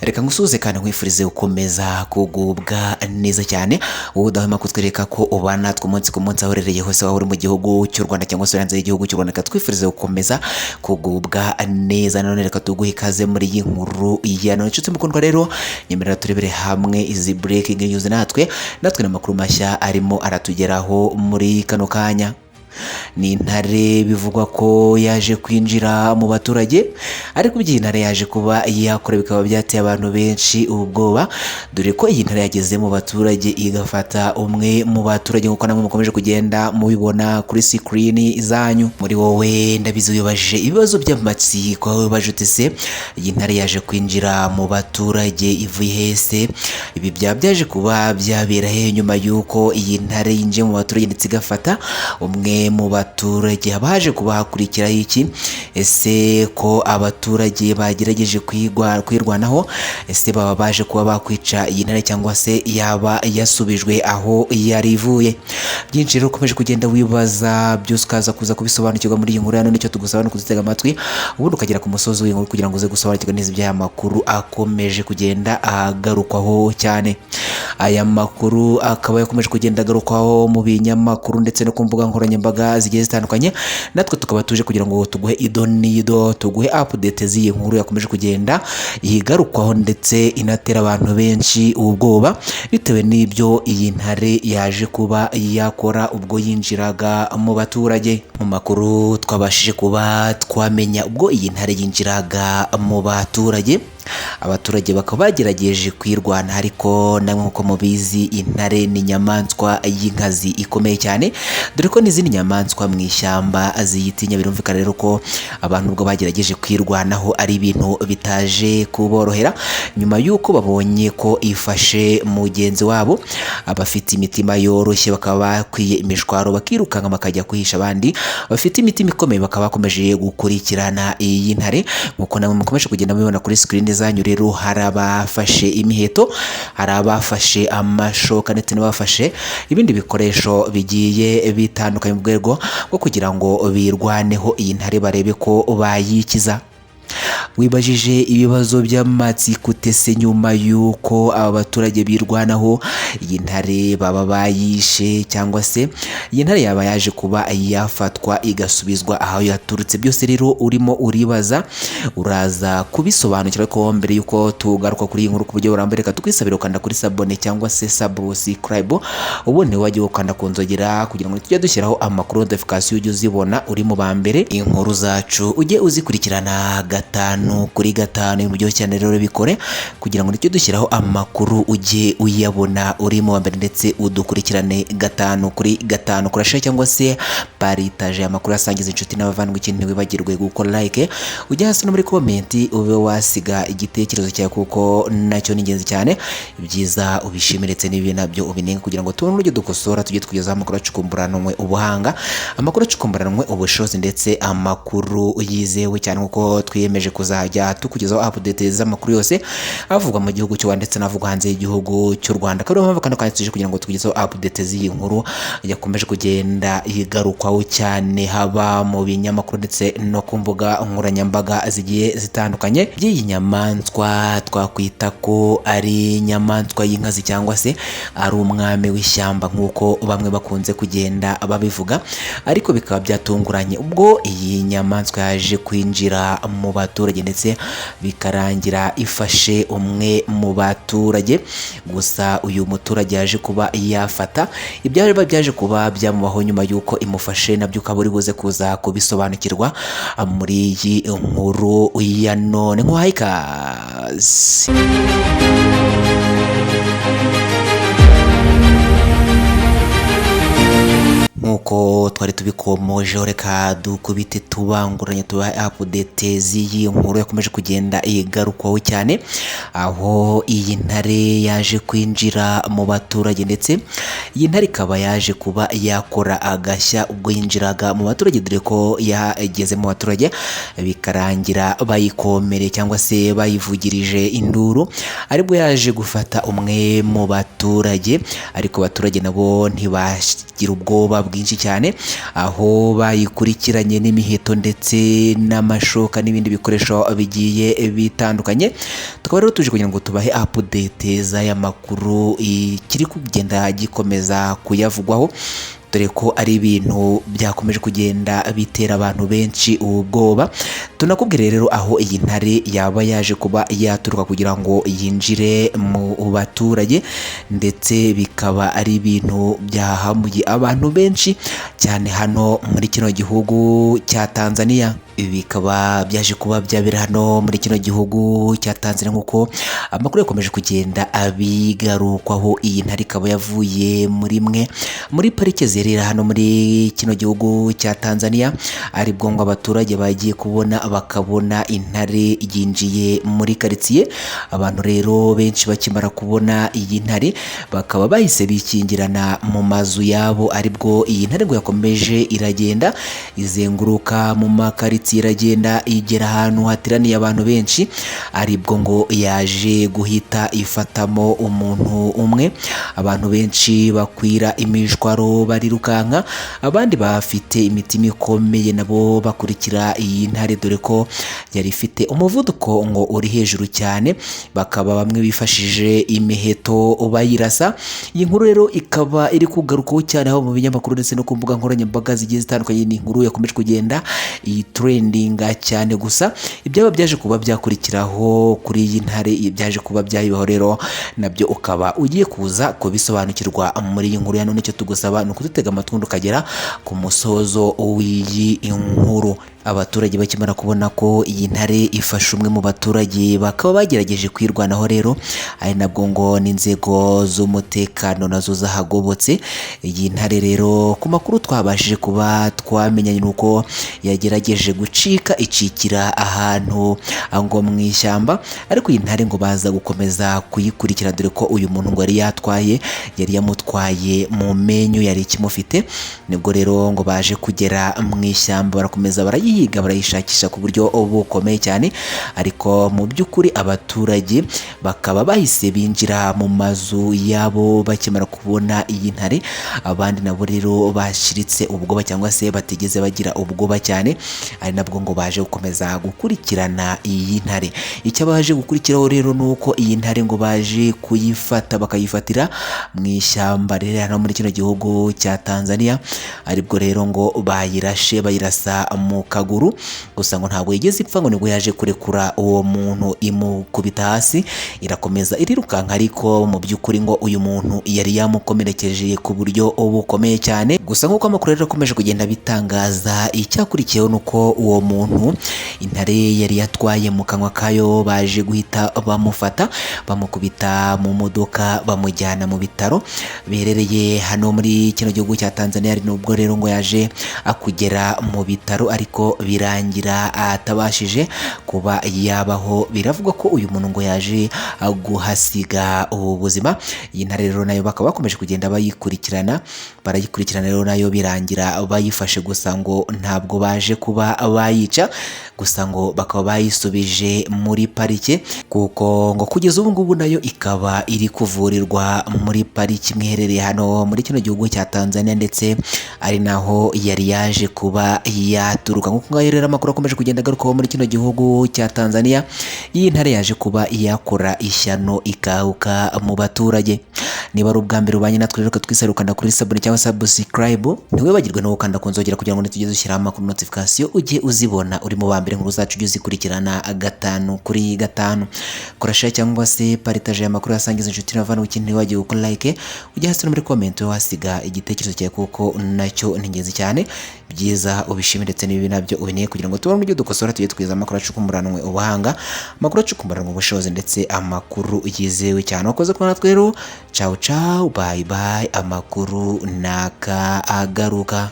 Reka ngusuhuze kandi nkwifurize gukomeza kugubwa neza cyane, wowe udahwema kutwereka ko ubana natwe umunsi ku munsi aho uherereye hose, waba uri mu gihugu cy'u Rwanda cyangwa se hanze y'igihugu cy'u Rwanda. Reka twifurize gukomeza kugubwa neza. Nanone reka tuguhe ikaze muri iyi nkuru ya none. Inshuti mukundwa rero, nyemerera turebere hamwe izi breaking news, natwe n'amakuru mashya arimo aratugeraho muri kano kanya. Ni intare bivugwa ko yaje kwinjira mu baturage, ariko ibyo iyi ntare yaje kuba yakora bikaba byateye abantu benshi ubwoba, dore ko iyi ntare yageze mu baturage igafata umwe mu baturage, nk'uko namwe mukomeje kugenda mubibona kuri sikirini zanyu. Muri wowe ndabizi wibajije ibibazo by'amatsiko, aho wibaje uti: "Se iyi ntare yaje kwinjira mu baturage ivuye hese? Ibi byaba byaje kuba byabera he?" Nyuma y'uko iyi ntare yinjiye mu baturage ndetse igafata umwe mu baturage, haba haje kuba hakurikiraho iki? Ese ko abaturage bagerageje kwirwanaho, ese baba baje kuba bakwica iyi ntare cyangwa se yaba yasubijwe aho yari ivuye? Byinshi rero ukomeje kugenda wibaza, byose ukaza kuza kubisobanukirwa muri iyi nkuru ya none. Icyo tugusaba ni ukudutega amatwi, ubundi ukagera ku musozi w'iyi nkuru kugira ngo uze gusobanukirwa neza iby'aya makuru akomeje kugenda agarukwaho cyane. Aya makuru akaba yakomeje kugenda agarukwaho mu binyamakuru ndetse no ku mbuga nkoranyambaga zigiye zitandukanye. Natwe tukaba tuje kugira ngo tuguhe ido n'ido, tuguhe update z'iyi nkuru yakomeje kugenda igarukwaho ndetse inatera abantu benshi ubwoba, bitewe n'ibyo iyi ntare yaje kuba yakora ubwo yinjiraga mu baturage. Mu makuru twabashije kuba twamenya, ubwo iyi ntare yinjiraga mu baturage, abaturage bakaba bagerageje kwirwana, ariko namwe nk'uko mubizi, intare ni inyamaswa y'inkazi ikomeye cyane, dore ko n'izindi nyamaswa mu ishyamba ziyitinya. Birumvikana rero ko abantu ubwo bagerageje kwirwanaho ari ibintu bitaje kuborohera. Nyuma y'uko babonye ko ifashe mugenzi wabo, abafite imitima yoroshye bakaba bakwiye imishwaro bakirukanka bakajya kwihisha, abandi bafite imitima ikomeye bakaba bakomeje gukurikirana iyi ntare, nk'uko namwe mukomeje kugenda mubibona kuri sikirini zanyu. Rero hari abafashe imiheto, hari abafashe amashoka ndetse n'abafashe ibindi bikoresho bigiye bitandukanye mu rwego rwo kugira ngo birwaneho iyi ntare barebe ko bayikiza. Wibajije ibibazo by'amatsiko utese: nyuma y'uko aba baturage birwanaho, iyi ntare baba bayishe cyangwa se iyi ntare yaba yaje kuba yafatwa igasubizwa aho yaturutse? Byose rero urimo uribaza, uraza kubisobanukirwa. Ariko mbere y'uko tugaruka kuri iyi nkuru ku buryo burambuye, reka tukwisabira ukanda kuri s'abonner cyangwa se subscribe, ubundi wajya ukanda ku nzogera kugira ngo tujye dushyiraho amakuru, notification ujye uzibona uri mu ba mbere, inkuru zacu ujye uzikurikirana 5 kuri 5. Ibintu byose cyane rero bikore kugira ngo tujye dushyiraho amakuru ujye uyabona uri mu wa mbere, ndetse udukurikirane 5 kuri 5. Kurasha cyangwa se partager amakuru, asangiza inshuti n'abavandimwe. Ikindi, ntiwibagirwe gukora like, ujya hasi no muri comment ube wasiga igitekerezo cyawe, kuko nacyo ni ingenzi cyane. Ibyiza ubishimire ndetse n'ibi nabyo ubinenga, kugira ngo tubone uburyo dukosora, tujye tukugezaho amakuru acukumburanwe ubuhanga, amakuru acukumburanwe ubushobozi, ndetse amakuru yizewe cyane, kuko twiyemeje kuzajya tukugezaho update z'amakuru yose avugwa mu gihugu cy'u Rwanda ndetse n'avugwa hanze y'igihugu cy'u Rwanda. Akaba ariyo mpamvu kano kanya tuje kugira ngo tukugezeho update z'iyi nkuru yakomeje kugenda igarukwaho cyane, haba mu binyamakuru ndetse no ku mbuga nkoranyambaga zigiye zitandukanye, by'iyi nyamaswa twakwita ko ari inyamaswa y'inkazi cyangwa se ari umwami w'ishyamba, nk'uko bamwe bakunze kugenda babivuga. Ariko bikaba byatunguranye ubwo iyi nyamaswa yaje kwinjira mu baturage ndetse bikarangira ifashe umwe mu baturage. Gusa uyu muturage yaje kuba yafata, ibyaba byaje kuba byamubaho nyuma y'uko imufashe nabyo ukaba uri buze kuza kubisobanukirwa muri iyi nkuru ya none. Nkuhaye ikaze. Nk'uko twari tubikomojeho, reka dukubite tubanguranye tubahe update z'iyi nkuru yakomeje kugenda igarukwaho cyane, aho iyi ntare yaje kwinjira mu baturage, ndetse iyi ntare ikaba yaje kuba yakora agashya ubwo yinjiraga mu baturage, dore ko yageze mu baturage bikarangira bayikomereye cyangwa se bayivugirije induru, aribwo yaje gufata umwe mu baturage. Ariko abaturage nabo ntibagira ubwoba bwinshi. benshi cyane, aho bayikurikiranye n'imiheto ndetse n'amashoka n'ibindi bikoresho bigiye bitandukanye. Tukaba rero tuje kugira ngo tubahe update z'aya makuru ikiri kugenda gikomeza kuyavugwaho, dore ko ari ibintu byakomeje kugenda bitera abantu benshi ubwoba. Tunakubwira rero aho iyi ntare yaba yaje kuba yaturuka kugira ngo yinjire mu baturage, ndetse bikaba ari ibintu byahamuye abantu benshi cyane hano muri kino gihugu cya Tanzania. Ibi bikaba byaje kuba byabera hano muri kino gihugu cya Tanzania, nk'uko amakuru yakomeje kugenda abigarukwaho. Iyi ntare ikaba yavuye muri imwe muri parike ziherera hano muri kino gihugu cya Tanzania, aribwo ngo abaturage bagiye kubona bakabona intare yinjiye muri karitsiye. Abantu rero benshi bakimara kubona iyi ntare bakaba bahise bikingirana mu mazu yabo, aribwo iyi ntare ngo yakomeje iragenda izenguruka mu makaritsiye, iragenda igera ahantu hateraniye abantu benshi, aribwo ngo yaje guhita ifatamo umuntu umwe. Abantu benshi bakwira imishwaro barirukanka, abandi bafite imitima ikomeye nabo bakurikira iyi ntare, dore ko yari ifite umuvuduko ngo uri hejuru cyane, bakaba bamwe bifashishije imiheto bayirasa. Iyi nkuru rero ikaba iri kugarukwaho cyane aho mu binyamakuru ndetse no ku mbuga nkoranyambaga zigiye zitandukanye. Ni inkuru yakomeje kugenda iyi trendinga cyane. Gusa ibyaba byaje kuba byakurikiraho kuri iyi ntare, byaje kuba byayibaho rero nabyo ukaba ugiye kuza kubisobanukirwa muri iyi nkuru ya none. Icyo tugusaba ni ukudutega amatwi ukagera ku musozo w'iyi nkuru. Abaturage bakimara kubona ko iyi ntare ifashe umwe mu baturage, bakaba bagerageje kwirwanaho rero, ari nabwo ngo n'inzego z'umutekano nazo zahagobotse. Iyi ntare rero, ku makuru twabashije kuba twamenyanye, ni uko yagerageje gucika icikira ahantu ngo mu ishyamba, ariko iyi ntare ngo baza gukomeza kuyikurikira, dore ko uyu muntu ngo yari yatwaye, yari yamutwaye mu menyo, yari ikimufite. Nibwo rero ngo baje kugera mu ishyamba, barakomeza barayihiga, barayishakisha ku buryo bukomeye cyane, ariko mu by'ukuri abaturage bakaba bahise binjira mu mazu yabo bakimara kubona iyi ntare. Abandi nabo rero bashiritse ubwoba cyangwa se batigeze bagira ubwoba cyane, ari nabwo ngo baje gukomeza gukurikirana iyi ntare. Icyo baje gukurikiraho rero ni uko iyi ntare ngo baje kuyifata, bakayifatira mu ishyamba riri hano muri kino gihugu cya Tanzania, aribwo rero ngo bayirashe, bayirasa mu kaguru. Gusa ngo ntabwo yigeze ipfa, ngo nibwo yaje kurekura uwo muntu imukubita hasi, irakomeza irirukanka, ariko mu by'ukuri ngo uyu muntu yari yamukomerekeje ku buryo bukomeye cyane. Gusa nk'uko amakuru rero akomeje kugenda bitangaza, icyakurikiyeho ni uko uwo muntu intare yari yatwaye mu kanwa kayo baje guhita bamufata, bamukubita mu modoka, bamujyana mu bitaro biherereye hano muri kino gihugu cya Tanzania. Nubwo rero ngo yaje kugera mu bitaro, ariko birangira atabashije kuba yabaho. Biravugwa ko uyu muntu ngo yaje guhasiga ubu buzima. Iyi ntare rero nayo bakaba bakomeje kugenda bayikurikirana, barayikurikirana rero nayo birangira bayifashe, gusa ngo ntabwo baje kuba bayica, gusa ngo bakaba bayisubije muri parike, kuko ngo kugeza ubu ngubu nayo ikaba iri kuvurirwa muri pariki imwe iherereye hano muri kino gihugu cya Tanzania, ndetse ari naho yari yaje kuba yaturuka. Nk'uko ngaho rero amakuru akomeje kugenda agarukaho muri kino gihugu cya Tanzania, iyi ntare yaje kuba yakora ishyano ikahuka mu baturage. Niba ari ubwa mbere ubanye natwe rero, twisarukana kuri sabune cyangwa subscribe, ntiwibagirwe no gukanda ku nzogera kugira ngo nitugeze ushyiraho amakuru notification ujye uzibona uri mu ba mbere, inkuru zacu ujye uzikurikirana gatanu kuri gatanu. Kora share cyangwa se partage amakuru, yasangiza inshuti n'abavandimwe. Ikindi, ntiwibagirwe gukora like, ujye hasi no muri comment wasiga igitekerezo cyawe, kuko nacyo ni ingenzi cyane. Byiza ubishime ndetse n'ibibi nabyo ubineye, kugira ngo tubone uburyo dukosora, tujye twiza amakuru acukumburanwe ubuhanga, amakuru acukumburanwe ubushobozi, ndetse amakuru yizewe cyane. Wakoze kubona natwe rero. Ciao ciao, bye bye, amakuru naka agaruka.